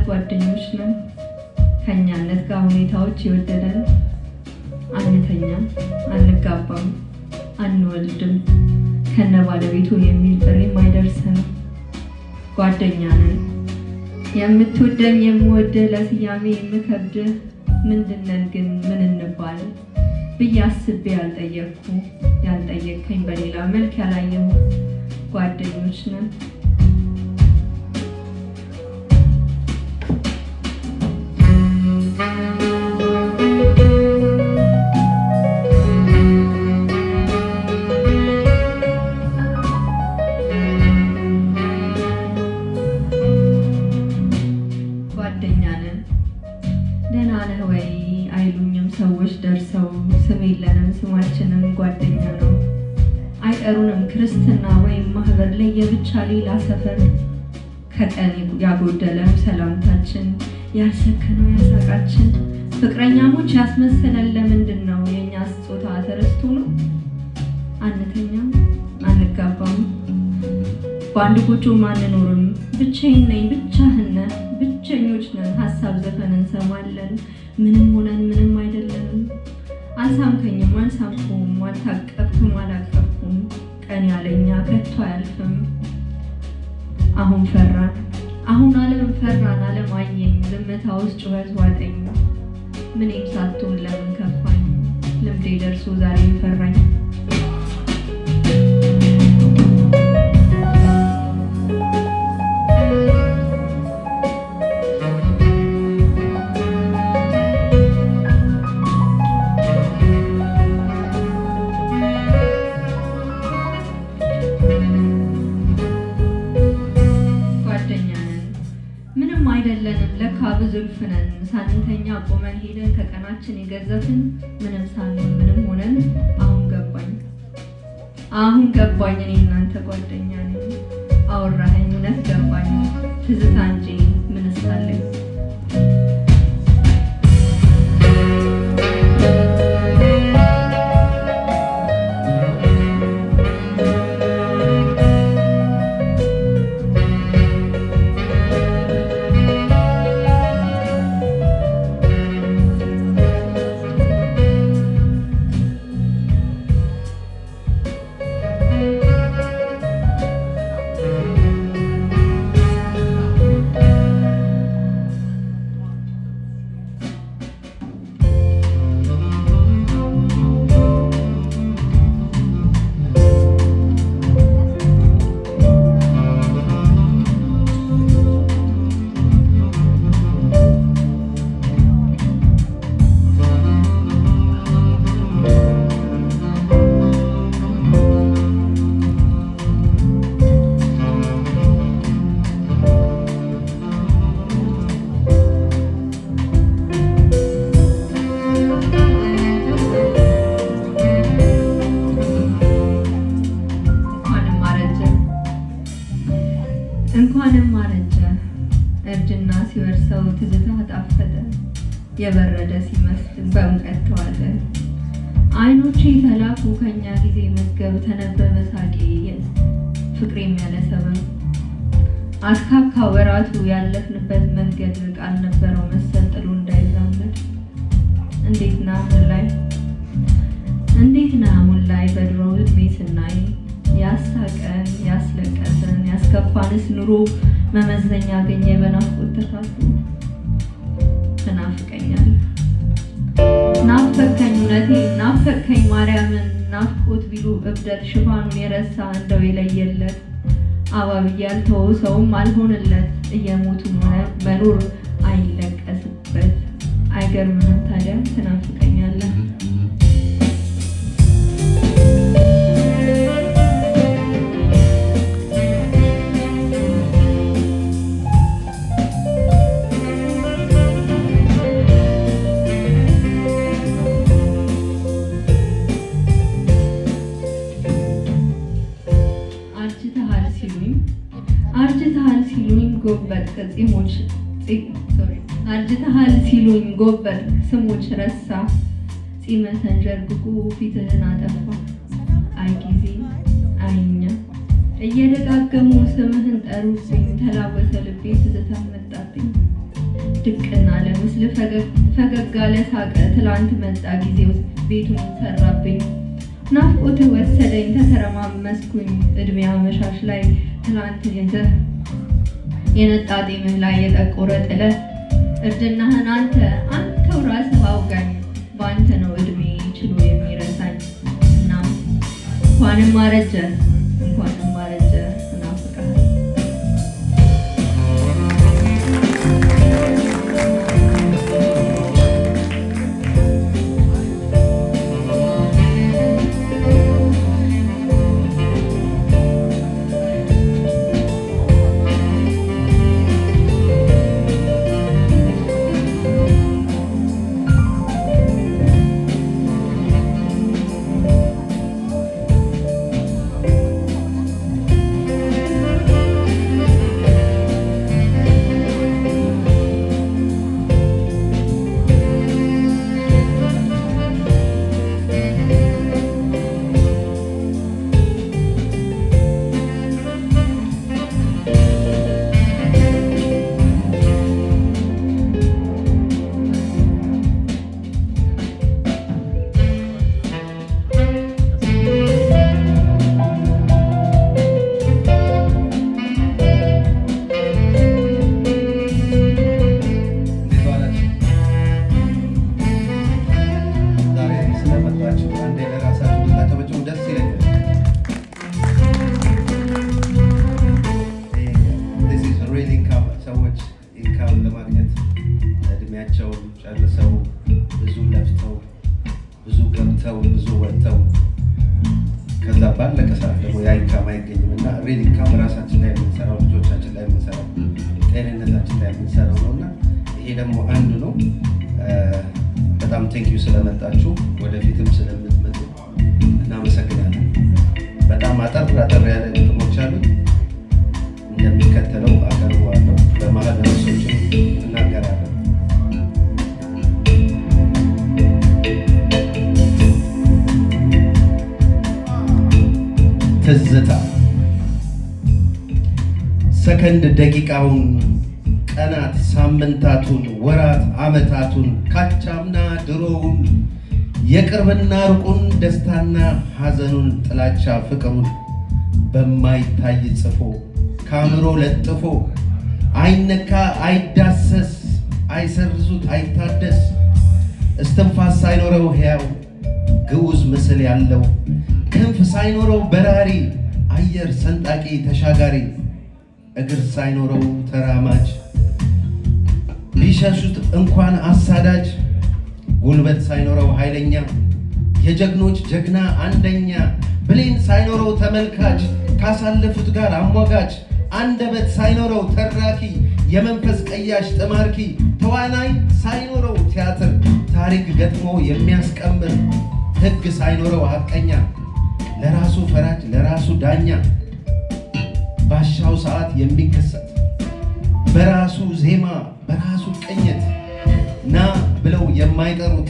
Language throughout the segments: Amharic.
ጓደኞች ነን። ከእኛነት ጋር ሁኔታዎች የወደደን። አንተኛም፣ አንጋባም፣ አንወልድም፣ ከነ ባለቤቱ የሚል ጥሪም አይደርሰንም። ጓደኛ ነን። የምትወደኝ የምወድህ፣ ለስያሜ የምከብድህ፣ ምንድነን ግን ምን እንባል ብዬ አስቤ ያልጠየቅኩ፣ ያልጠየቅከኝ፣ በሌላ መልክ ያላየሁ፣ ጓደኞች ነን። ጓደኛ ነን። ደህና ነህ ወይ አይሉኝም ሰዎች ደርሰው፣ ስም የለንም ስማችንም ጓደኛ ነው። አይጠሩንም ክርስትና ወይም ማህበር፣ ለየብቻ ሌላ ሰፈር። ከቀን ያጎደለው ሰላምታችን፣ ያልሰከነው ያሳቃችን፣ ፍቅረኛሞች ያስመሰለን ለምንድን ነው? የእኛ ስጦታ ተረስቶ ነው? አንተኛም፣ አንጋባም፣ በአንድ ጎጆም አንኖርም። ብቻዬን ነኝ፣ ብቻህን ነህ፣ ብቸኞች ነን። ሀሳብ ዘፈን እንሰማለን፣ ምንም ሆነን ምንም አይደለንም። አልሳምከኝም፣ አልሳምኩም፣ አልታቀፍኩም፣ አላቀፍኩም፣ ቀን ያለኛ ከቶ አያልፍም። አሁን ፈራን፣ አሁን ዓለም ፈራን፣ ዓለም አየኝ፣ ዝምታ ውስጥ ጩኸት ዋጠኝ። ምንም ሳትሆን ለምን ከፋኝ? ልምዴ ደርሶ ዛሬም ፈራኝ። ጓደኛ ነን። ምንም አይደለንም ለካ ብዙ እልፍ ነን። ሳንተኛ ቆመን ሄደን ከቀናችን የገዘፍን፣ ምንም ሳንሆን ምንም ሆነን። አሁን ገባኝ፣ አሁን ገባኝ፣ እኔ እናንተ ጓደኛ ነኝ። አወራኸኝ፣ እውነት ገባኝ፣ ትዝታ እንጂ ምንስ አለኝ? እንኳንም አረጀ፣ እንኳንም አረጀ፣ እርጅና ሲወርሰው ትዝታ ጣፈጠ፣ የበረደ ሲመስል በሙቀት ተዋጠ። አይኖቼ ተላኩ ከኛ ጊዜ መዝገብ፣ ተነበበ ሳቄ ፍቅሬም ያለ ሰበብ። አስካካ ወራቱ ያለፍንበት መንገድ፣ ቃል ነበረው መሰል ጥሎ እንዳይራመድ። እንዴት ነህ አሁን ላይ፣ እንዴት ነህ አሁን ላይ? በድሮ እድሜ ስናይ ያሳቀን ያስለቀሰን ያስከፋንስ ኑሮ መመዘኛ አገኘ በናፍቆት ተካፍሎ። ትናፍቀኛለህ፣ ናፈቅከኝ፣ እውነቴን ናፈቅከኝ ማርያምን። ናፍቆት ቢሉ እብደት ሽፋኑን የረሳ፣ እንደው የለየለት፣ አባብዬ ያልተወው ሰውም አልሆንለት። እየሞቱ መኖር አይለቀስበት። አይገርምህም ታዲያ ትናፍቀኛለህ? አርጅተሃል ሲሉኝ፣ አርጅተሃል ሲሉኝ ጎበጥ ጺሞች፣ sorry፣ አርጅተሃል ሲሉኝ ጎበጥ ስሞች ረሳ፣ ጺምህ ተንዠርግጎ ፊትህን አጠፋ። አይ ጊዜ አይኛ እየደጋገሙ ስምህን ጠሩብኝ፣ ተላወሰ ልቤ ትዝታ መጣብኝ። ድቅና ለምስል ፈገግ አለ ሳቀ። ትላንት መጣ ጊዜው ቤቱን ሰራብኝ። ናፍቆትህ ወሰደኝ ተተረማመስኩኝ እድሜ አመሻሽ ላይ ትላንት ይዘህ የነጣ ጢምህ ላይ የጠቆረ ጥለህ እርጅናህን አንተ አንተው ራስህ አውጋኝ። በአንተ ነው እድሜ ችሎ የሚረሳኝ። እናም እንኳንም አረጀ እንኳንም አረጀ እናፍቅሃለሁ። እንዴት ዋላችሁ? ዛሬ ስለመጣችሁ አንዴ ለራሳችሁ ብታጨበጭቡ ደስ ይለኛል። This is real income። ሰዎች income ለማግኘት እድሜያቸውን ጨርሰው፣ ብዙ ለፍተው፣ ብዙ ገብተው፣ ብዙ ወጥተው፣ ከዛ ባለቀ ሰዓት ደግሞ ያ income አይገኝም። እና real income ራሳችን ላይ የምንሰራው፣ ልጆቻችን ላይ የምንሰራው፣ ጤንነታችን ላይ የምንሰራው ነው። እና ይሄ ደግሞ አንዱ ነው። በጣም thank you ስለመጣችሁ፣ ወደፊትም ስለምትመጡ እናመሰግናለን። በጣም አጠር አጠር ያለ ግጥሞች አሉ፣ እንደሚከተለው አቀርበዋለሁ። በመሀል ርዕሶችን እናገራለሁ። ትዝታ። ሰከንድ ደቂቃውን፣ ቀናት ሳምንታቱን፣ ወራት ዓመታቱን፣ ካቻምና ድሮውን፣ የቅርብና ሩቁን፣ ደስታና ሐዘኑን፣ ጥላቻ ፍቅሩን በማይታይ ጽፎ፣ ከአእምሮ ለጥፎ፣ አይነካ አይዳሰስ፣ አይሰርዙት አይታደስ፣ እስትንፋስ ሳይኖረው ሕያው ግዑዝ ምስል ያለው፣ ክንፍ ሳይኖረው በራሪ፣ አየር ሰንጣቂ ተሻጋሪ፣ እግር ሳይኖረው ተራማጅ፣ ቢሸሹት እንኳን አሳዳጅ፣ ጉልበት ሳይኖረው ኃይለኛ፣ የጀግኖች ጀግና አንደኛ፣ ብሌን ሳይኖረው ተመልካች፣ ካሳለፉት ጋር አሟጋች፣ አንደበት ሳይኖረው ተራኪ፣ የመንፈስ ቀያሽ ጥማርኪ፣ ተዋናይ ሳይኖረው ቲያትር ታሪክ ገጥሞ የሚያስቀምር፣ ሕግ ሳይኖረው ሐቀኛ፣ ለራሱ ፈራጅ ለራሱ ዳኛ፣ ባሻው ሰዓት የሚከሰት፣ በራሱ ዜማ በራሱ ቅኝት፣ ና ብለው የማይጠሩት፣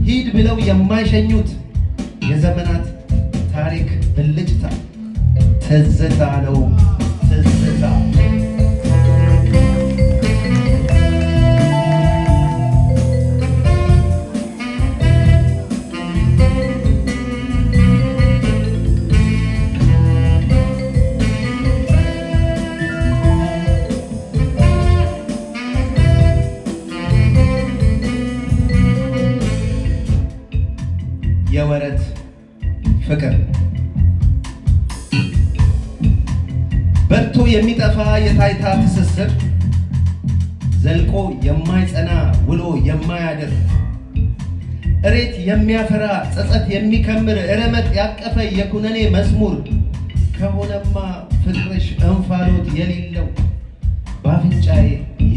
ሂድ ብለው የማይሸኙት፣ የዘመናት ታሪክ ብልጭታ ትዝታ ነው ትዝታ። የወረት ፍቅር። በርቶ የሚጠፋ የታይታ ትስስር፣ ዘልቆ የማይጸና ውሎ የማያድር፣ እሬት የሚያፈራ ጸጸት የሚከምር፣ ረመጥ ያቀፈ የኩነኔ መዝሙር ከሆነማ ፍቅርሽ እንፋሎት የሌለው በአፍንጫዬ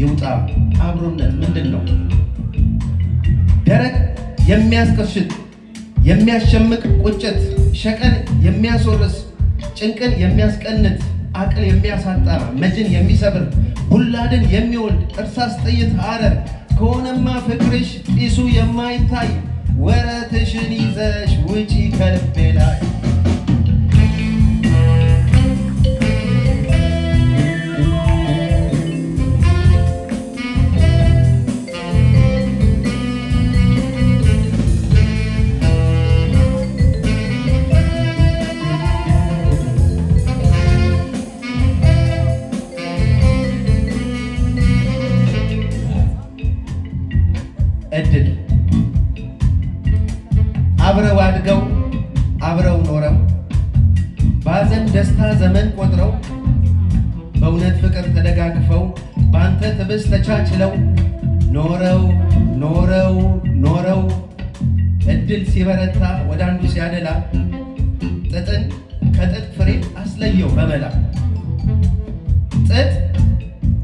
ይውጣ፣ አብሮነት ምንድን ነው? ደረቅ የሚያስቀሽት የሚያሸምቅ ቁጭት፣ ሸቀን የሚያስወርስ ጭንቅን የሚያስቀንት፣ አቅል የሚያሳጣ መጅን የሚሰብር፣ ቡላድን የሚወልድ እርሳስ ጥይት አረር ከሆነማ ፍቅርሽ ጢሱ የማይታይ ወረትሽን ይዘሽ ውጪ ከልቤ ላይ። እድል አብረው አድገው አብረው ኖረው ባዘን ደስታ ዘመን ቆጥረው በእውነት ፍቅር ተደጋግፈው በአንተ ትብስ ተቻችለው ኖረው ኖረው ኖረው እድል ሲበረታ ወደ አንዱ ሲያደላ ጥጥን ከጥጥ ፍሬ አስለየው በመላ። ጥጥ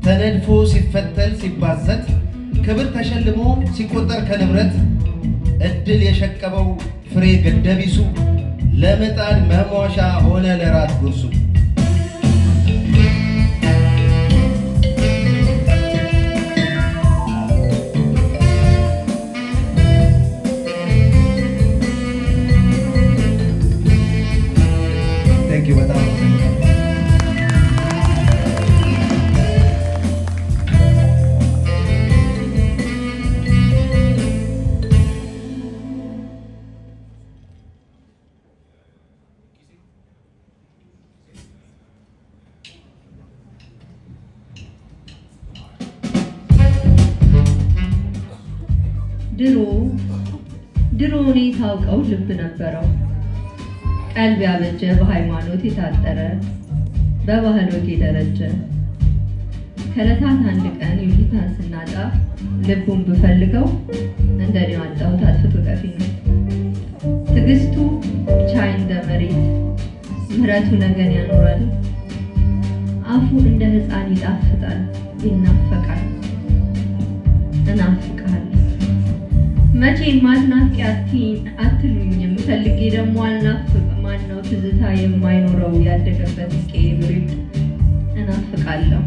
ተነድፎ ሲፈተል ሲባዘት ክብር ተሸልሞ ሲቆጠር ከንብረት እድል የሸቀበው ፍሬ ገደቢሱ ለምጣድ መሟሻ ሆነ ለራት ጉርሱ። Thank you በጣም አመሰግናለሁ። ድሮ ድሮ እኔ ሳውቀው ልብ ነበረው፣ ቀልብ ያበጀ፣ በሃይማኖት የታጠረ፣ በባህል ወግ የደረጀ። ከዕለታት አንድ ቀን ይሉኝታን ስናጣ ልቡን ብፈልገው እንደኔው አጣሁት፣ አጥፍቶ ጠፊ ነው። ትዕግስቱ ቻይ እንደ መሬት፣ ምህረቱ ነገን ያኖራል። አፉ እንደ ሕፃን ይጣፍጣል፣ ይናፈቃል። እናፍቃለሁ። መቼም አትናፍቂ አትሉኝም፣ ፈልጌ ደግሞ አልናፍቅ። ማነው ትዝታ የማይኖረው ያደገበት ቄ ብሪድ? እናፍቃለሁ።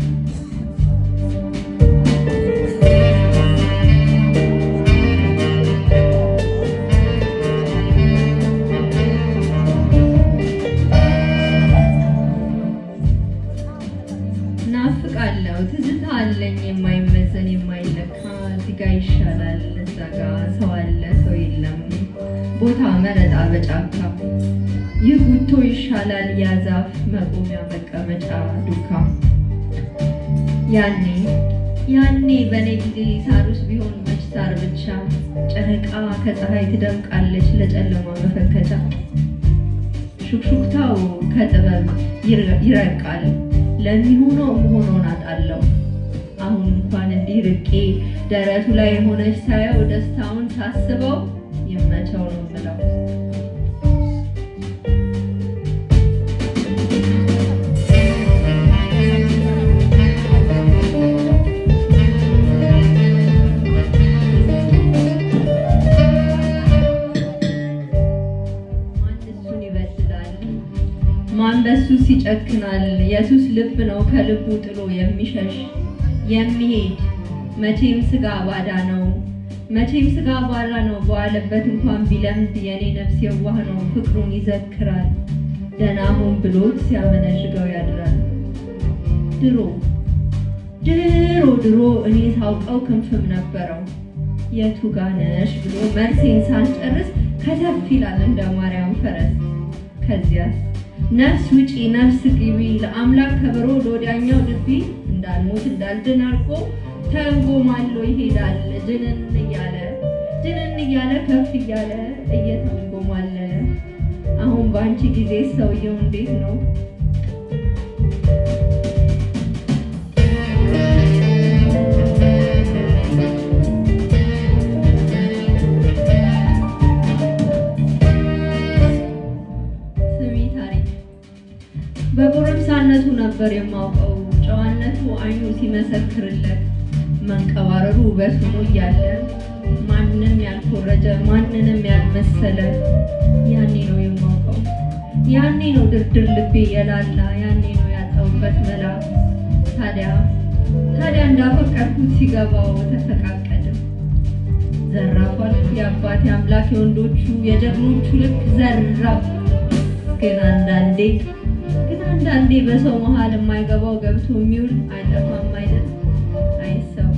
ናፍቃለሁ። ትዝታ አለኝ የማይመዘን የማይለካ። እዚህ ጋ ይሻላል እዛ ጋ፣ ሰው አለ ሰው የለም፣ ቦታ መረጣ በጫካ። ይህ ጉቶ ይሻላል ያ ዛፍ፣ መቆሚያ መቀመጫ ዱካ። ያኔ ያኔ በእኔ ጊዜ ሳሩስ ቢሆን መች ሳር ብቻ፣ ጨረቃ ከፀሐይ ትደምቃለች ለጨለማ መፈከቻ። ሹክሹክታው ከጥበብ ይረቃል፣ ለሚሆነው መሆኖን አጣለሁ። አሁን እንኳን እንዲህ ርቄ ደረቱ ላይ የሆነች ሳየው ደስታውን ሳስበው ይመቸው ነው የምለው። ማን እሱን ይበድላል? ማን በሱስ ይጨክናል? የሱስ ልብ ነው ከልቡ ጥሎ የሚሸሽ የሚሄድ። መቼም ስጋ ባዳ ነው፣ መቼም ስጋ ባዳ ነው። በዋለበት እንኳን ቢለምድ የኔ ነፍስ የዋህ ነው፣ ፍቅሩን ይዘክራል። ደህና ሁን ብሎት ሲያመነዥገው ያድራል። ድሮ ድሮ ድሮ እኔ ሳውቀው ክንፍም ነበረው። የቱ ጋ ነሽ ብሎ መልሴን ሳልጨርስ ከተፍ ይላል እንደ ማርያም ፈረስ። ከዚያስ ነፍስ ውጪ ነፍስ ግቢ፣ ለአምላክ ከበሮ ለወዲያኛው ድቢ፣ እንዳልሞት እንዳልድን አድርጎ ተንጎማሎ ይሄዳል። ጅንን እያለ ጅንን እያለ ከፍ እያለ እየተንጎማለለ። አሁን በአንቺ ጊዜ ሰውየው እንዴት ነው? ስሚ ታሪክ፣ በጎረምሳነቱ ነበር የማውቀው፣ ጨዋነቱ አይኑ ሲመሰክርለት፣ መንቀባረሩ ውበት ሆኖ እያለ፣ ማንም ያልኮረጀ ማንንም ያልመሰለ። ያኔ ነው የማውቀው፣ ያኔ ነው ድርድር ልቤ የላላ፣ ያኔ ነው ያጣሁበት መላ። ታዲያ ታዲያ እንዳፈቀርኩት ሲገባው ተፈቃቀድም። ዘራፍ አልኩ የአባቴ አምላክ፣ የወንዶቹ የጀግኖቹ ልክ ዘራፍ። ግን አንዳንዴ በሰው መሀል የማይገባው ገብቶ የሚውል አይጠፋም አይደል? አይ ሰው።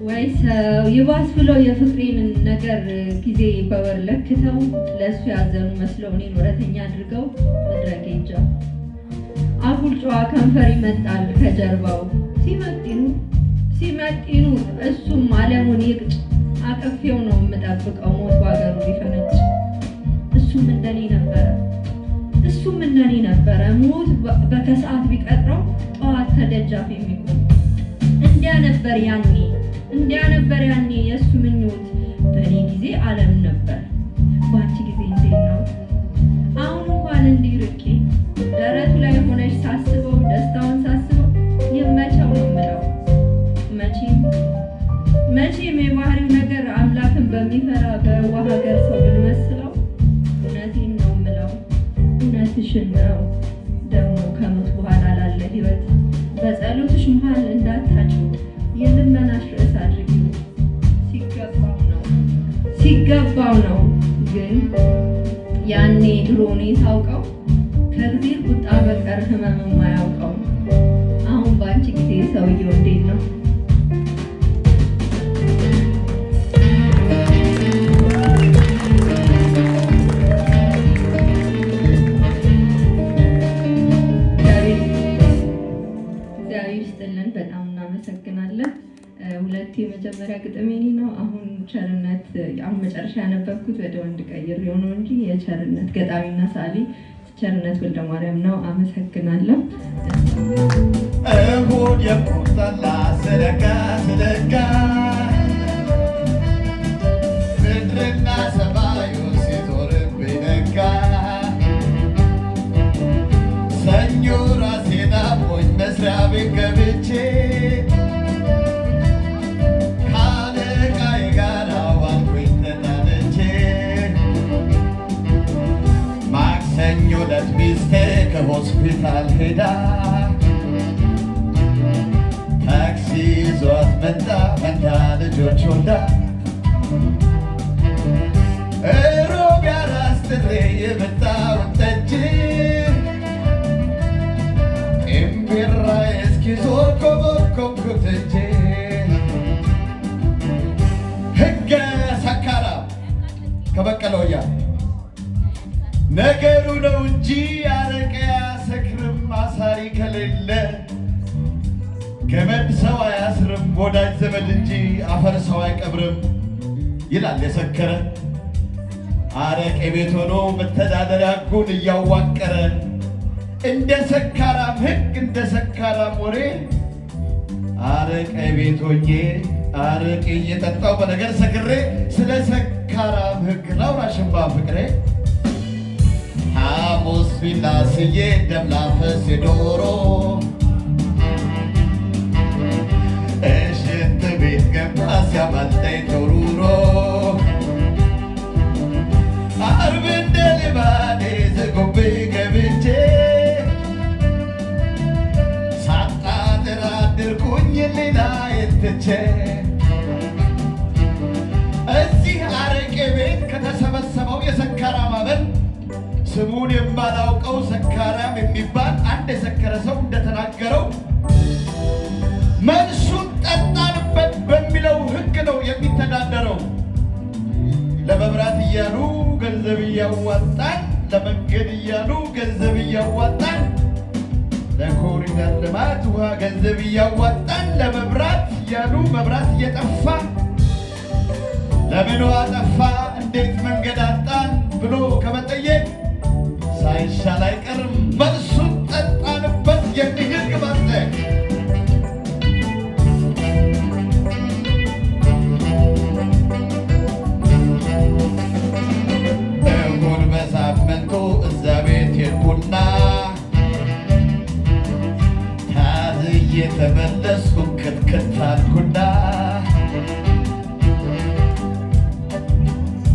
ወይ ሰው! ይባስ ብለው የፍቅሬን ነገር ሀገር ጊዜ በወር ለክተው ለእሱ ያዘኑ መስለው እኔን ወረተኛ አድርገው ምድረ ጌጃው። አጉል ጨዋ ከንፈር ይመጣል ከጀርባው፣ ሲመጥ ይኑር ሲመጥ ይኑር እሱም ዓለሙን ይቅጭ። አቅፌው ነው የምጠብቀው ሞት በሀገሩ ቢፈነጭ። እሱም እንደኔ ነበረ፣ እሱም እንደኔ ነበረ፣ ሞት በከሰዓት ቢቀጥረው ጠዋት ከደጃፍ የሚቆም። እንዲያ ነበር ያኔ፣ እንዲያ ነበር ያኔ የእሱ ምኞት። በእኔ ጊዜ ዓለም ነበር፣ በአንቺ ጊዜ እንዴት ነው? አሁን እንኳን እንዲህ ርቄ ደረቱ ላይ ሆነሽ ሳስበው፣ ደስታውን ሳስበው ይመቸው ነው የምለው። መቼም መቼም የባህሪው ነገር አምላክን በሚፈራ በየዋህ ሀገር ሰው ብንመስለው። እውነቴን ነው የምለው፣ እውነትሽን ነው። ደግሞ ከሞት በኋላ ላለ ህይወት በጸሎትሽ መሀል እንዳታጭው፣ የልመናሽ ርዕስ አድርጊው። ሲገባው ነው፣ ሲገባው ነው። ግን ያኔ ድሮ እኔ ሳውቀው ከእግዜር ቁጣ በቀር ህመም የማያውቀው፣ አሁን በአንቺ ጊዜ ሰውየው እንዴት ነው? እግዚአብሔር ይስጥልን። በጣም እናመሰግናለን። ሁለት የመጀመሪያ ግጥም የኔ ነው። አሁን ቸርነት፣ አሁን መጨረሻ ያነበብኩት ወደ ወንድ ቀይሬው ነው እንጂ የቸርነት፣ ገጣሚና ሰዓሊ ቸርነት ወልደማርያም ነው። አመሰግናለሁ። እሁድ የቁርጠላ ስለጋ ስለጋ ምድርና ሰማዩ ሲዞርብኝ ነጋ። ሰኞ ራሴን አሞኝ መስሪያ ቤት ገብቼ ካለቃዬ ጋር ዋልኩኝ ተጣልቼ። ማክሰኞ ዕለት ሚስቴ ከሆስፒታል ሄዳ ታክሲ ይዟት መጣ መንታ ልጆች ወልዳ። እሮብ ያራስ ጥሬ የመጣውን ጠጅ ጢምቢራ እስኪዞር ኮበኮብኩት እንጂ። ሕገ ሰካራም ከበቀለ ወያ። ነገሩ ነው እንጂ አረቄ አያሰክርም አሳሪ ከሌለ፣ ገመድ ሰው አያስርም ወዳጅ ዘመድ እንጂ አፈር ሰው አይቀብርም ይላል የሰከረ። አረቄ ቤት ሆኖ መተዳደሪያ ሕጉን እያዋቀረ፣ እንደ ሰካራም ሕግ እንደ ሰካራም ወሬ፣ አረቄ ቤት ሆኜ አረቄ እየጠጣው በነገር ሰክሬ ስለ ሰካራም ሕግ ላውራሽማ ፍቅሬ። ሐሙስ ቢላ ስዬ ደም ላፈስ ዶሮ እሽንት ቤት ገባ ሲያመልጠኝ ተሩሮ። ዓርብ እንደ ልማዴ ዝጉብኝ ገብቼ ሳጣጥር አደርኩኝ ሌላዬን ትቼ። እዚህ አረቄ ቤት ከተሰበሰበው የሰካራም አበል ስሙን የማላውቀው ሰካራም የሚባል አንድ የሰከረ ሰው እንደተናገረው መልሱን ጠጣንበት በሚለው ሕግ ነው የሚተዳደረው። ለመብራት እያሉ ገንዘብ እያዋጣን፣ ለመንገድ እያሉ ገንዘብ እያዋጣን፣ ለኮሪደር ልማት ውሃ ገንዘብ እያዋጣን፣ ለመብራት እያሉ መብራት እየጠፋ ለምን ውሃ ጠፋ፣ እንዴት መንገድ አጣን ብሎ ከመጠየቅ ሳይሻል አይቀርም መልሱን ጠጣንበት የሚል ሕግ ማጽደቅ። እሁድ በሳምንቱ እዛ ቤት ሄድኩና ታዝዬ ተመለስኩ ክትክት አልኩና።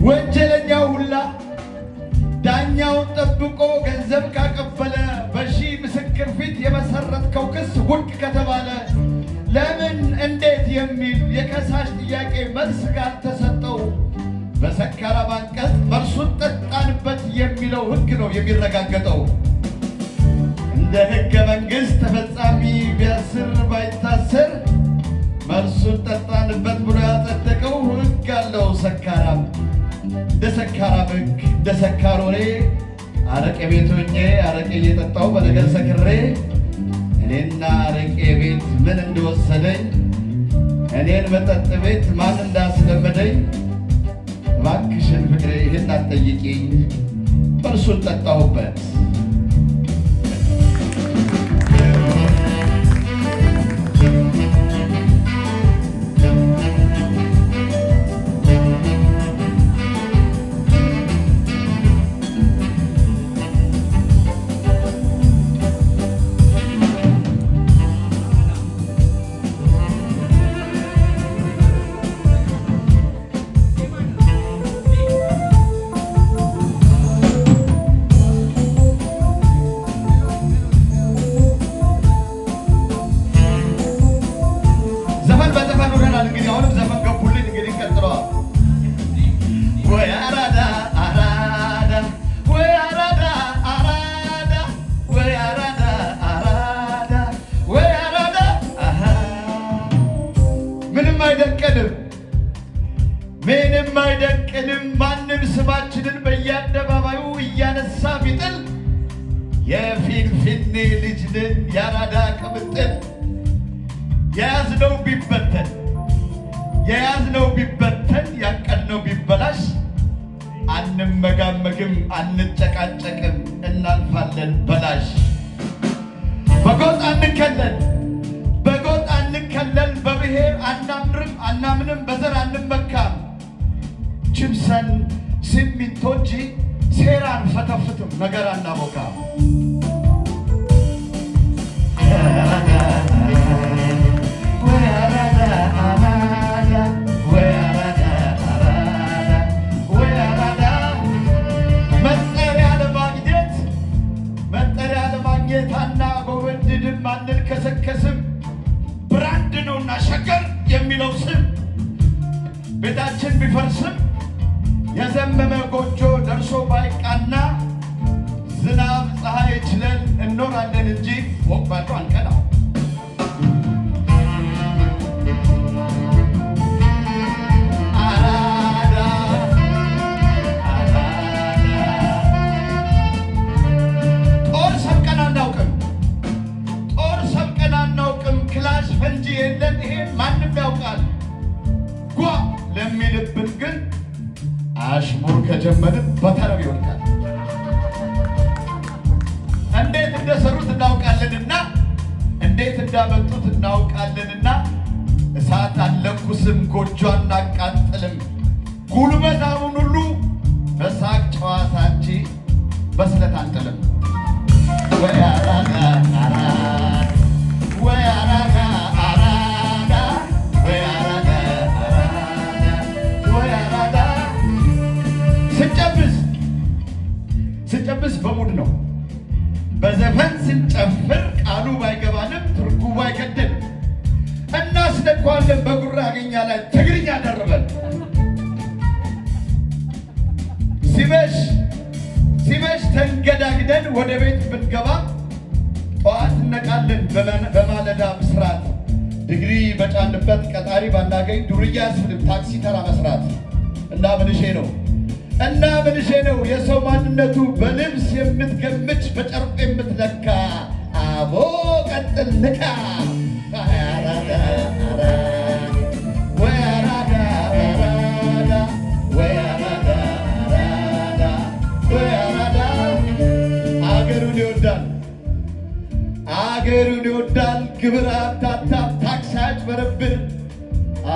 ወንጀለኛው ሁላ ዳኛውን ጠብቆ ገንዘብ ካቀበለ፣ በሺህ ምስክር ፊት የመሰረትከው ክስ ውድቅ ከተባለ፣ ለምን እንዴት የሚል የከሳሽ ጥያቄ መልስ ካልተሰጠው በሰካራም አንቀጽ መልሱን ጠጣንበት የሚለው ሕግ ነው የሚረጋገጠው። እንደ ሕገ መንግሥት ተፈጻሚ ቢያስር ባይታሰር መልሱን ጠጣንበት ብሎ ያጸደቀው ሕግ አለው ሰካራም። እንደ ሰካራም ሕግ፣ እንደ ሰካር ወሬ፣ አረቄ ቤት ሆኜ አረቄ እየጠጣሁ በነገር ሰክሬ፣ እኔና አረቄ ቤት ምን እንደወሰደኝ፣ እኔን መጠጥ ቤት ማን እንዳስለመደኝ፣ እባክሽን ፍቅሬ ይህን አትጠይቂኝ፣ እርሱን ጠጣሁበት። ዘፈን በዘፈን ሆነናል። እንግዲህ አሁንም ዘፈን ገቡልን። እንግዲህ ቀጥለዋል። ወይ አራዳ አራዳ፣ ወይ አራዳ አራዳ፣ ወይ አራዳ አራዳ፣ ወይ አራዳ አሃ። ምንም አይደንቀንም፣ ምንም አይደንቀንም። ማንም ስማችንን በየአደባባዩ እያነሳ ቢጥል የፊንፊኔ ልጅ ነን፣ የአራዳ ቅምጥል። የያዝነው ቢበተን፣ የያዝነው ቢበተን፣ ያቀድነው ቢበላሽ፣ አንመጋመግም፣ አንጨቃጨቅም፣ እናልፋለን በላሽ። በጎጥ አንከለል፣ በጎጥ አንከለል፣ በብሔር አናምርም አናምንም፣ በዘር አንመካም። ጅብሰን ሲሚንቶ እንጂ ሴራ አንፈተፍትም፣ ነገር አናቦካም። ወይ አራዳ አራዳ፣ ወይ አራዳ አራዳ፣ ወይ አራዳ። መጠሪያ ለማግኘት፣ መጠሪያ ለማግኘት አናጎበድድም፣ አንልከሰከስም። Brand ነውና ሸገር የሚለው ስም። ቤታችን ቢፈርስም፣ የዘመመ ጎጆ ደርሶ ባይቃና፣ ዝናብ ፀሐይ ችለን እኖራለን እንጂ ፎቅ ባዶ አንቀና። አራዳ አራዳ። ጦር ሰብቀን አናውቅም። ጦር ሰብቀን አናውቅም። ክላሽ ፈንጂ የለን፣ ይሄ ማንም ያውቃል። ጓ ለሚልብን ግን አሽሙር ከጀመርን በተረብ ይወድቃል። እንዴት እንደሰሩት እናውቃለንና፣ እንዴት እንዳመጡት እናውቃለንና፣ እሳት አንለኩስም፣ ጎጆ አናቃጥልም። ጉልበታሙን ሁሉ በሳቅ ጨዋታ እንጂ በስለት አንጥልም። ወይ አራዳ አራዳ፣ ወይ አራዳ አራዳ፣ ወይ አራዳ አራዳ፣ ወይ አራዳ። ስንጨብስ፣ ስንጨብስ በ mood ነው። በዘፈን ስንጨፍር ቃሉ ባይገባንም ትርጉሙ አይገድም። እናስነኳለን በጉራጌኛ ላይ ትግርኛ ደርበን። ሲመሽ፣ ሲመሽ ተንገዳግደን ወደ ቤት ብንገባ ጠዋት እነቃለን በማለዳ ብስራት። ዲግሪ በጫንበት ቀጣሪ ባናገኝ ዱርዬ አያስብልም ታክሲ ተራ መስራት። እና ምንሼ ነው፣ እና ምንሼ ነው የሰው ማንነቱ በልብስ የምትገምች፣ በጨርቅ የምትለካ፣ አቦ ቀጥል ንካ። አራዳ አራዳ፣ ወይ አራዳ አራዳ፣ ወይ አራዳ አራዳ፣ ወይ አራዳ። አገሩን ይወዳል፣ አገሩን ይወዳል፣ ግብር አታታም፣ ታክስ አያጭበረብር።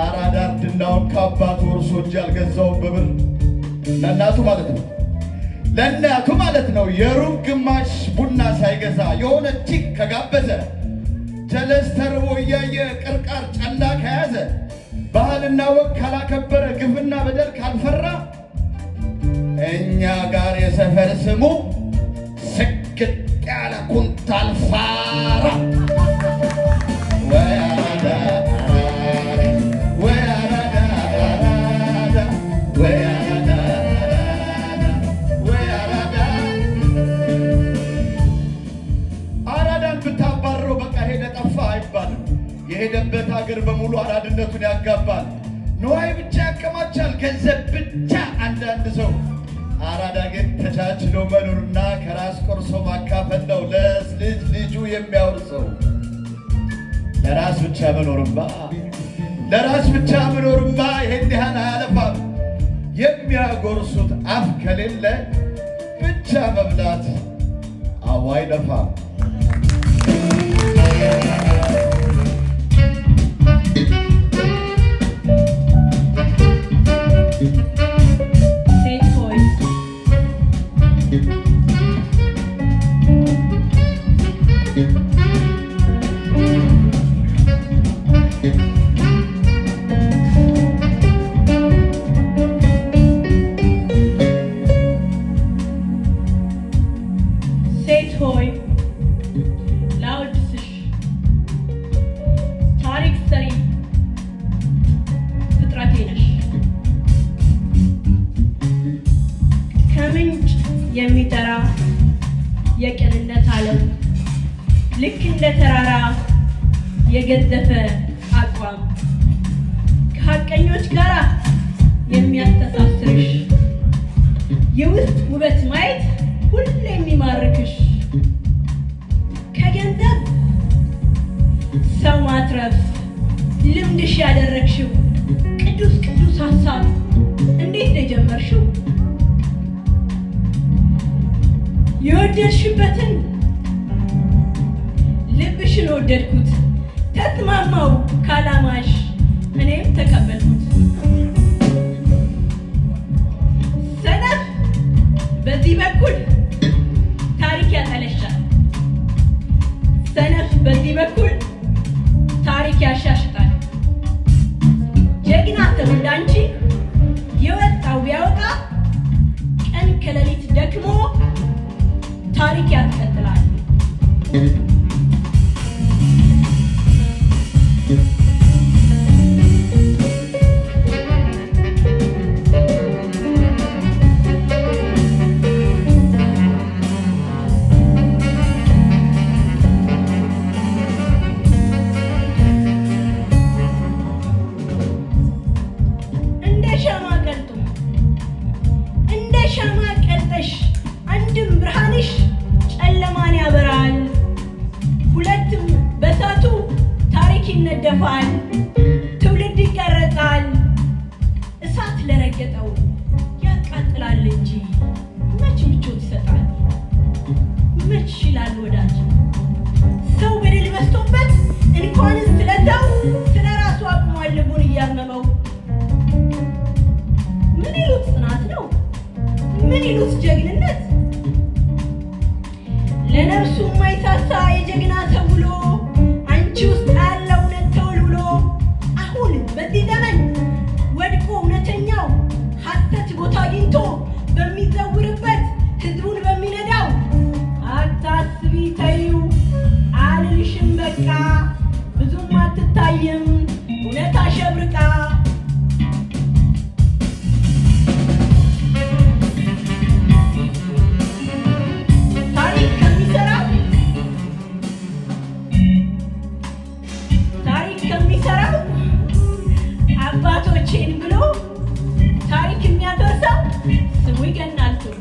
አራዳ እርድናውን ከአባቱ ወርሶ እንጂ አልገዛውም በብር። ለእናቱ ማለት ነው፣ ለእናቱ ማለት ነው። የሩብ ግማሽ ቡና ሳይገዛ የሆነ chick ከጋበዘ፣ ጀለስ ተርቦ እያየ ቅርቃር ጨላ ከያዘ፣ ባህልና ወግ ካላከበረ፣ ግፍና በደል ካልፈራ፣ እኛ ጋር የሰፈር ስሙ ስግጥ ያለ ኩንታል ፋራ። ወይ አራዳ አራዳ፣ ወይ አራዳ አራዳ፣ ወይ አራዳ አራዳ፣ ወይ አራዳ። አራዳን ብታባረው በቃ ሄደ ጠፋ አይባልም። የሄደበት አገር በሙሉ አራድነቱን ያጋባል። ንዋይ ብቻ ያከማቻል፣ ገንዘብ ብቻ አንዳንድ ሰው። አራዳ ግን ተቻችሎ መኖርና ከራስ ቆርሶ ማካፈል ነው ለልጅ ልጁ የሚያወርሰው። ለራስ ብቻ መኖርማ ለራስ ብቻ መኖርማ ይሄን ያህል አያለፋም። የሚያጎርሱት አፍ ከሌለ ብቻ መብላት አዎ አይለፋም። ሴት ሆይ፣ ሴት ሆይ፣ ላወድስሽ፣ ታሪክ ሰሪ ፍጥረቴ ነሽ። ከምንጭ የሚጠራ የቅንነት ዓለም፣ ልክ እንደ ተራራ የገዘፈ አቋም፣ ከሀቀኞች ጋር የሚያስተሳስርሽ፣ የውስጥ ውበት ማየት ሁሌ የሚማርክሽ፣ ከገንዘብ ሰው ማትረፍ ልምድሽ ያደረግሽው ቅዱስ ቅዱስ ሀሳብ እንዴት ነው የጀመርሽው? የወደድሽበትን ልብሽን ወደድኩት፣ ተስማማው ካላማሽ፣ እኔም ተቀበልኩት። ሰነፍ በዚህ በኩል ታሪክ ያጠለሻል። ሰነፍ በዚህ በኩል ታሪክ ያሻሽጣል። ጀግና ሰው እንዳንቺ የወጣው ቢያወጣ ቀን ከሌሊት ደክሞ ታሪክ ያስቀጥላል። እንደ ሻማ ቀልጦ፣ እንደ ሻማ ቀልጠሽ አንድም ብርሃንሽ ጨለማን ያበራል፣ ሁለትም በእሳቱ ታሪክ ይነደፋል፣ ትውልድ ይቀረጻል። እሳት ለረገጠው ያቃጥላል እንጂ መች ምቾት ይሰጣል? መች ይላል ወዳጅ? ሰው በደል በዝቶበት እንኳንስ ስለ ሰው ስለ ራሱ አቁሟል ልቡን እያመመው። ምን ይሉት ጽናት ነው? ምን ይሉት ጀግንነት? ለነፍሱ የማይሳሳ የጀግና ሰው ውሎ አንቺ ውስጥ ያለው እውነት ተወልውሎ አሁን በዚህ ዘመን ወድቆ እውነተኛው ሐሰት ቦታ አግኝቶ በሚዘውርበት፣ ህዝቡን በሚነዳው፣ አታስቢ ተይው አልልሽም፣ በቃ ብዙም አትታይም እውነት አሸብርቃ። ታሪክ ከሚሰራው ታሪክ ከሚሰራው አባቶቼን ብሎ ታሪክ የሚያፈርሰው ስሙ ይገናል ስሙ።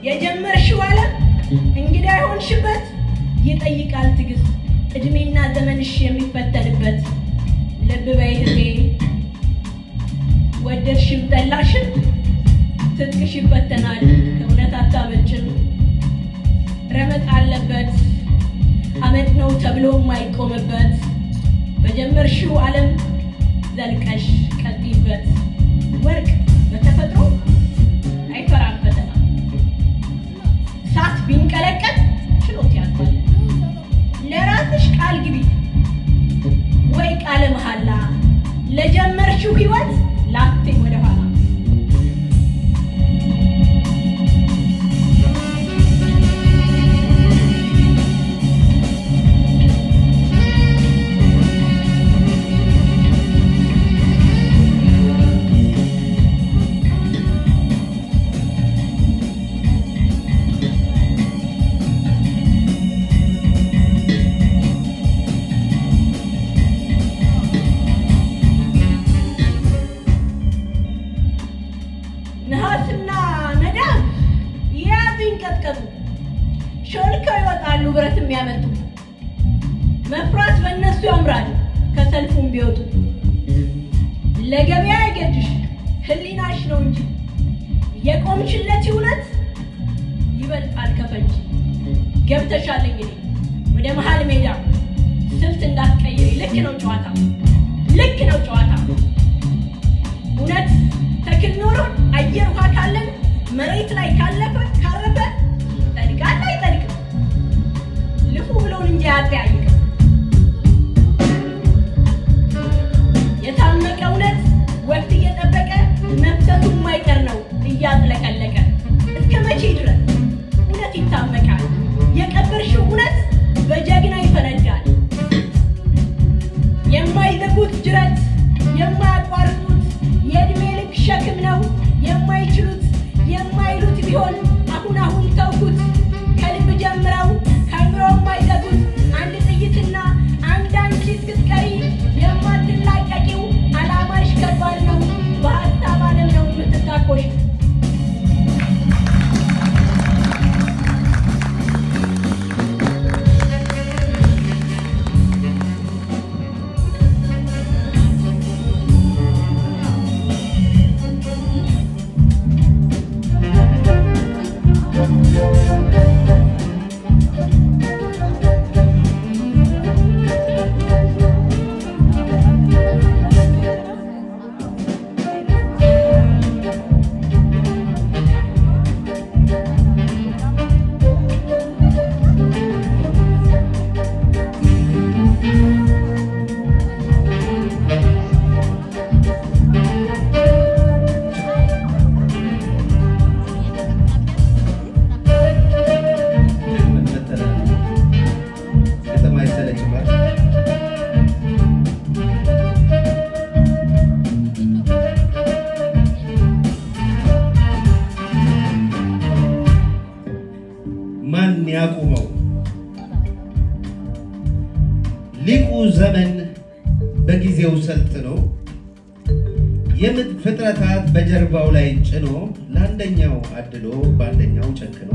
የጀመርሽው ዓለም እንግዳ የሆንሽበት ይጠይቃል ትዕግስት እድሜና ዘመንሽ የሚፈተንበት። ልብ በይ እህቴ፣ ወደድሽም ጠላሽም ትጥቅሽ ይፈተናል፣ ከእውነት አታመልጭም። ረመጥ አለበት አመድ ነው ተብሎ የማይቆምበት። በጀመርሽው ዓለም ዘልቀሽ ቀጥይበት። ወርቅ በተፈጥሮ አይፈራም ፈተና፣ እሳት ቢንቀለቀል ችሎት ያልፋል። ለራስሽ ቃል ግቢ ወይ ቃለ መሐላ፣ ለጀመርሽው ህይወት ላቴ ወደኋላ። ነሐስና መዳብ የያዙ ይንቀጥቀጡ፣ ሾልከው ይወጣሉ ብረት የሚያመጡ። መፍራት በእነሱ ያምራል ከሰልፉም ቢወጡ። ለገበያ አይገድሽ ህሊናሽ ነው እንጂ የቆምሽለት እውነት ይበልጣል ከፈንጂ። ገብተሻል እንግዲህ ወደ መሀል ሜዳ፣ ስልት እንዳትቀይሪ። ልክ ነው ጨዋታ፣ ልክ ነው ጨዋታ። እውነት ተክል ኖሮን አየር ውሃ ካለን መሬት ላይ ካለፈ ካረፈ ይጸድቃል አይጸድቅም? ልፉ ብሎን እንጂ አያጠያይቅም። የታመቀ እውነት ወቅት እየጠበቀ መፍሰቱ የማይቀር ነው እያጥለቀለቀ። እስከ መቼ ድረስ እውነት ይታመቃል? የቀበርሽው እውነት በጀግና ይፈነዳል። የማይዘጉት ጅረት የማያቋርጡት የእድሜ ልክ ሸክም ነው የማይችሉት። የማይሉት ቢሆን አሁን አሁን ተውኩት። ከልብ ጀምረው ከአእምሮ የማይዘጉት አንድ ጥይትና አንድ አንቺ እስክትቀሪ የማትላቀቂው ዓላማሽ ከባድ ነው። በሀሳብ ዓለም ነው የምትታኮሽ። ምን መሰለህ፣ ግጥም አይሰለችም አይደል? ማን ያቁመው? ሊቁ ዘመን በጊዜው ሰልጥኖ የምድር ፍጥረታት በጀርባው ላይ ጭኖ ለአንደኛው አድሎ በአንደኛው ጨክኖ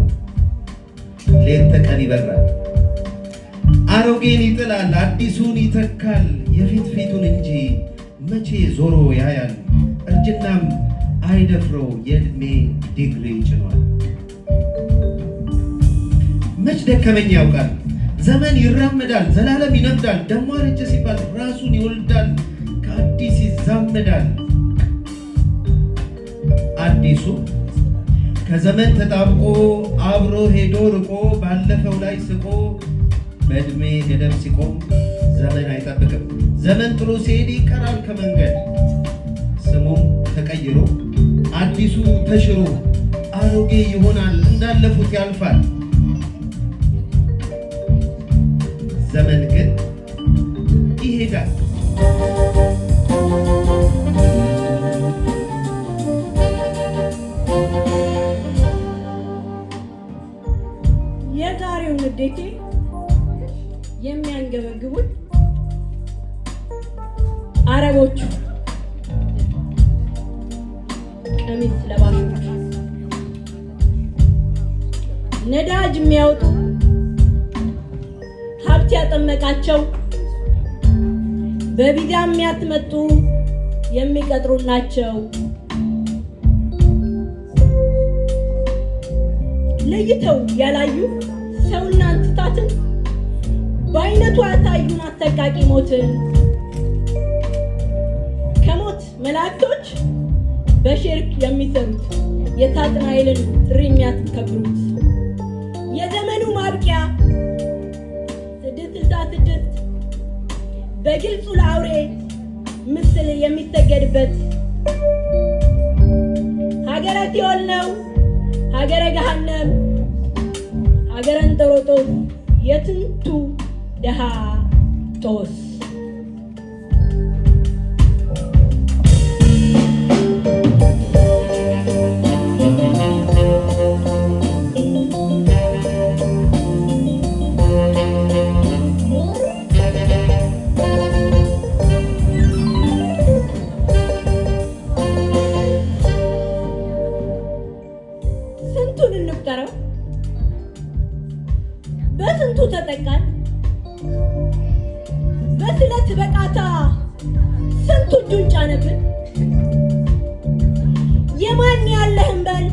ሌት ተቀን ይበራል። አሮጌን ይጥላል፣ አዲሱን ይተካል። የፊት ፊቱን እንጂ መቼ ዞሮ ያያል። እርጅናም አይደፍረው የዕድሜ ዲግሪ ጭኗል። መች ደከመኝ ያውቃል። ዘመን ይራመዳል፣ ዘላለም ይነግዳል። ደሞ አረጀ ሲባል ራሱን ይወልዳል፣ ከአዲስ ይዛመዳል። አዲሱ ከዘመን ተጣብቆ አብሮ ሄዶ ርቆ ባለፈው ላይ ስቆ በዕድሜ ገደብ ሲቆም ዘመን አይጠብቅም። ዘመን ጥሎ ሲሄድ ይቀራል ከመንገድ። ስሙም ተቀይሮ አዲሱ ተሽሮ አሮጌ ይሆናል፣ እንዳለፉት ያልፋል። ዘመን ግን ይሄዳል። የዛሬው ንዴቴ የሚያንገበግቡኝ አረቦቹ ቀሚስ ለባሾቹ። ነዳጅ የሚያወጡ ሀብት ያጠመቃቸው በቪዛ የሚያስመጡ የሚቀጥሩ ናቸው። ለይተው ያላዩ ሰውና እንስሳትን በአይነቱ ያሳዩን አሰቃቂ ሞትን። ከሞት መላእክቶች በሽርክ የሚሰሩት የሳጥናኤልን ጥሪ የሚያስከብሩት የዘመኑ ማብቂያ 666 በግልጹ ለአውሬ ምስል የሚሰገድበት ሀገረ ሲኦል ነው፣ ሀገረ ገሃነም፣ ሀገረ እንጦሮጦስ፣ የጥንቱ ደሃ ጦስ። ስንቱን እንቁጠረው? በስንቱ ተጠቃን? በስለት በቃታ ስንቱ እጁን ጫነብን? የማን ያለህን በል፣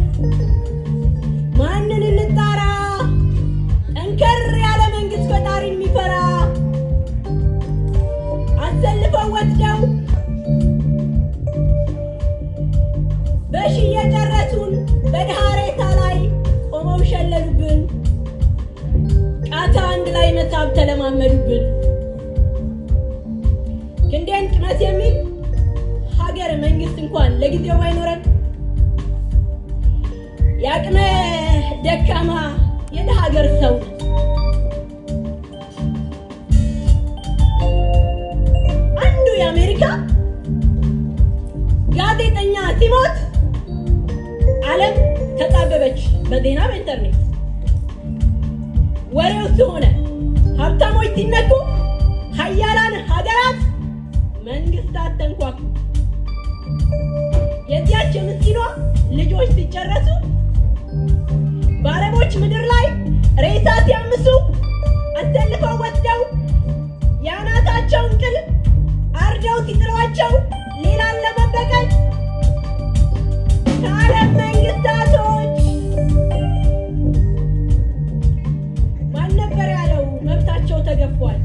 ማንን እንጣራ? ጠንከር ያለ መንግስት ፈጣሪን የሚፈራ አሰልፈው ወስደው በሺ የጨረሱን በድሃ ሬሳ ላይ ቆመው ሸለሉብን። ቃታ አንድ ላይ መሳብ ተለማመዱብን። ክንዴን ቅመስ የሚል ሀገር መንግስት እንኳን ለጊዜው ባይኖረን የአቅመ ደካማ የድሃ ሀገር ሰው አንዱ የአሜሪካ ጋዜጠኛ ሲሞት ዓለም ተጣበበች በዜና በኢንተርኔት። ወሬው ሆነ ሀብታሞች ሲነኩ ሀያላን ሀገራት መንግስታት ተንኳኩ። የዚያች የምስኪኗ ልጆች ሲጨረሱ በአረቦች ምድር ላይ ሬሳ ሲያምሱ አሰልፈው ወስደው የአናታቸውን ቅል አርደው ሲጥሏቸው ሌላን ለመበቀል ከዓለም መንግስታቶች ማን ነበር ያለው መብታቸው ተገፏል?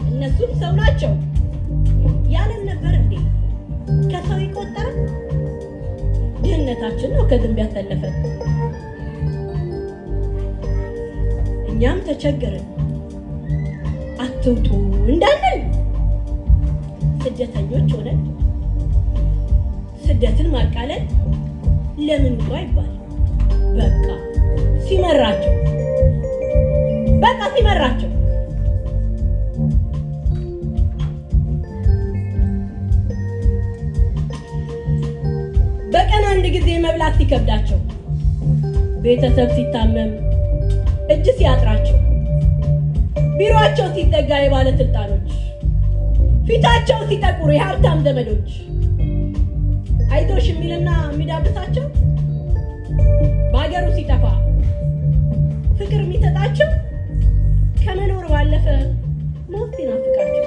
እነሱም ሰው ናቸው። ያለን ነበር እንዴ ከሰው ይቆጠራል? ድህነታችን ነው ከዝንብ ያሰለፈን። እኛም ተቸገርን። አትውጡ እንዳንል ስደተኞች ሆነን ስደትን ማቃለል ለምን ውጡ አይባል። በቃ ሲመራቸው በቃ ሲመራቸው በቀን አንድ ጊዜ መብላት ሲከብዳቸው፣ ቤተሰብ ሲታመም እጅ ሲያጥራቸው፣ ቢሮአቸው ሲዘጋ የባለስልጣኖች ፊታቸው ሲጠቁር የሀብታም ዘመዶች አይዞሽ የሚልና የሚዳብሳቸው በሀገሩ ሲጠፋ ፍቅር የሚሰጣቸው ከመኖር ባለፈ ሞት ሲናፍቃቸው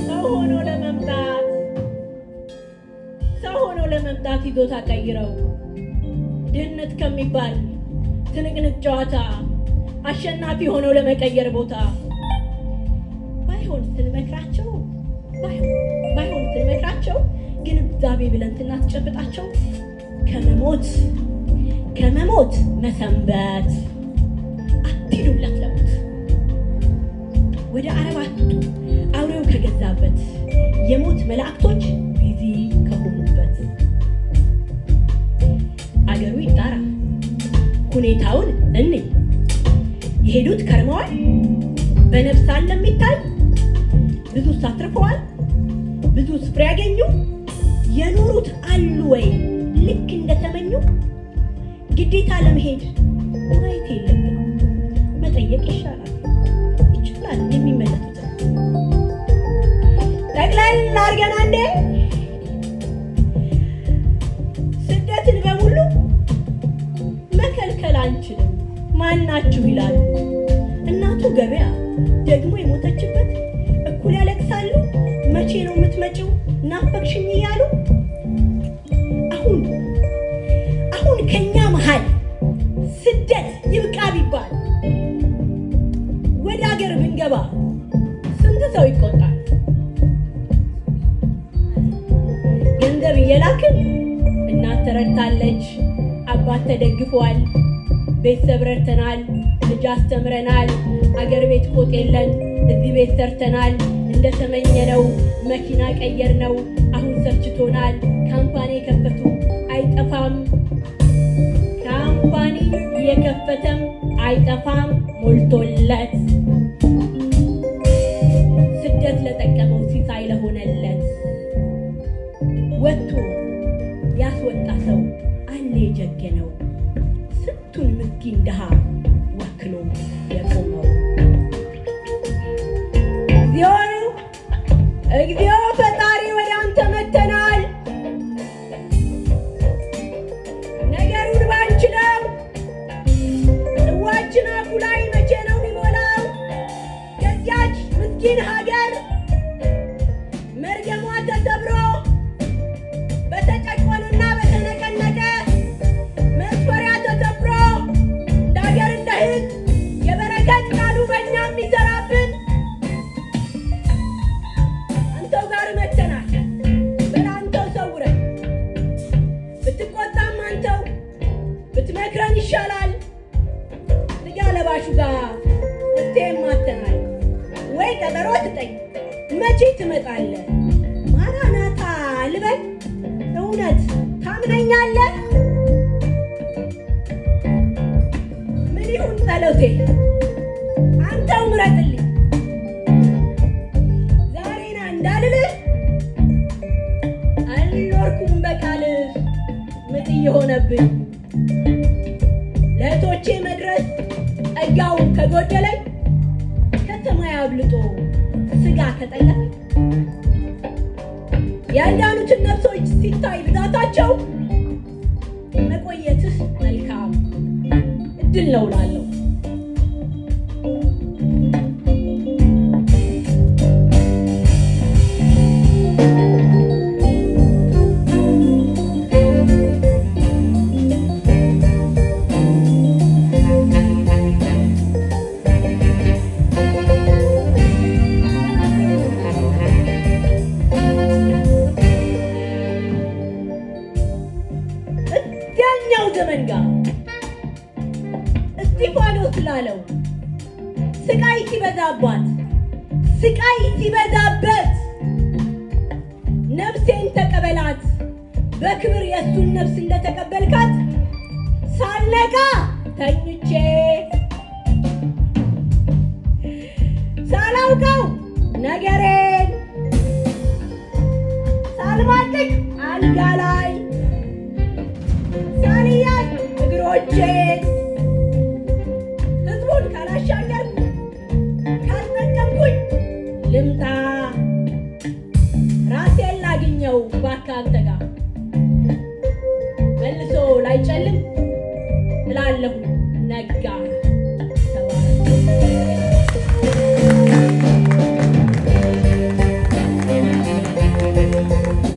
ሰው ሆኖ ለመምጣት ሰው ሆኖ ለመምጣት ይዞታ ቀይረው ድህነት ከሚባል ትንቅንቅ ጨዋታ አሸናፊ ሆነው ለመቀየር ቦታ ባይሆን ስንመክራቸው ባይሆን ስንመክራቸው ግንዛቤ ብለን ስናስጨብጣቸው ከመሞት ከመሞት መሰንበት አትሂዱለት ለሞት ወደ አረብ አትውጡ አውሬው ከገዛበት የሞት መላእክቶች busy ከሆኑበት አገሩ ይጣራ ሁኔታውን እንይ የሄዱት ከርመዋል በነፍስ አለ የሚታይ ብዙ አትርፈዋል ብዙ ስፍራ ያገኙ የኖሩት አሉ ወይ ልክ እንደተመኙ? ግዴታ ለመሄድ ማየት የለብንም፣ መጠየቅ ይሻላል። ይችላል የሚመለሱትን ጠቅለል አድርገን አንዴ ስደትን በሙሉ መከልከል አንችልም። ማናችሁ ይላሉ። እናቱ ገበያ ደግሞ የሞተችበት እኩል ያለቅሳሉ። መቼ ነው የምትመጪው ናፈቅሽኝ እያሉ። አሁን አሁን ከኛ መሃል ስደት ይብቃ ቢባል ወደ አገር ብንገባ ስንት ሰው ይቆጣል? ገንዘብ እየላክን እናት ተረድታለች፣ አባት ተደግፏል፣ ቤተሰብ ረድተናል፣ ልጅ አስተምረናል፣ አገር ቤት ቆጥ የለን እዚህ ቤት ሰርተናል፣ እንደተመኘነው መኪና ቀየርነው፣ አሁን ሰልችቶናል። Company የከፈቱ አይጠፋም፣ company የከፈተም አይጠፋም ሞልቶለት። ስደት ለጠቀመው ሲሳይ ለሆነለት ወጥቶ ያስወጣ ሰው አለ የጀገነው፣ ስንቱን ምስኪን ድሃ ወክሎ የቆመው። እግዚኦ እግዚኦ ፈጣሪ ወደ አንተ መጥተናል። ነገሩን ባንችለው ጽዋችን አፉ ላይ መቼ ነው የሚሞላው? ከዚያች ምስኪን ሀገር መርገሟ ተሰብሮ በተጨቆነና በተነቀነቀ መስፈሪያ ተሰፍሮ እንደ ሀገር እንደ ሕዝብ የበረከት ቃሉ በእኛ የሚሰራብን አንተው ጋር መጥተናል። በል አንተው ሰውረን፣ ብትቆጣም አንተው ብትመክረን ይሻላል። ስጋ ለባሹ ጋር መፍትሄም አጥተናል። ወይ ቀጠሮ ስጠኝ፣ መቼ ትመጣለህ? ማራናታ ልበል? እውነት ታምነኛለህ? ምን ይሁን ጸሎቴ? አንተው ምረጥልኝ። ዛሬ ና እንዳልልህ አልኖርኩም በቃልህ፣ ምጥ እየሆነብኝ ለእህቶቼ መድረስ ጸጋው ከጎደለኝ፣ ከሰማይ አብልጦ ስጋ ከጠለፈኝ፣ ያልዳኑትን ነፍሶች ሲታይ ብዛታቸው መቆየትህ መልካም እድል ነው እላለሁ። እዚያኛው ዘመን ጋር እስጢፋኖስ ላለው ስቃይ ሲበዛባት፣ ስቃይ ሲበዛበት፣ ነፍሴን ተቀበላት በክብር የእሱን ነፍስ እንደተቀበልካት፣ ሳልነቃ ተኝቼ ሳላውቀው ነገሬን ሳልማቅቅ አልጋ ላይ ሳልያዝ እግሮቼን ህዝቡን ካላሻገርኩ ካልጠቀምኩኝ ልምጣ፣ ራሴን ላግኘው እባክህ አንተ ጋር መልሶ ላይጨልም እላለሁ ነጋ።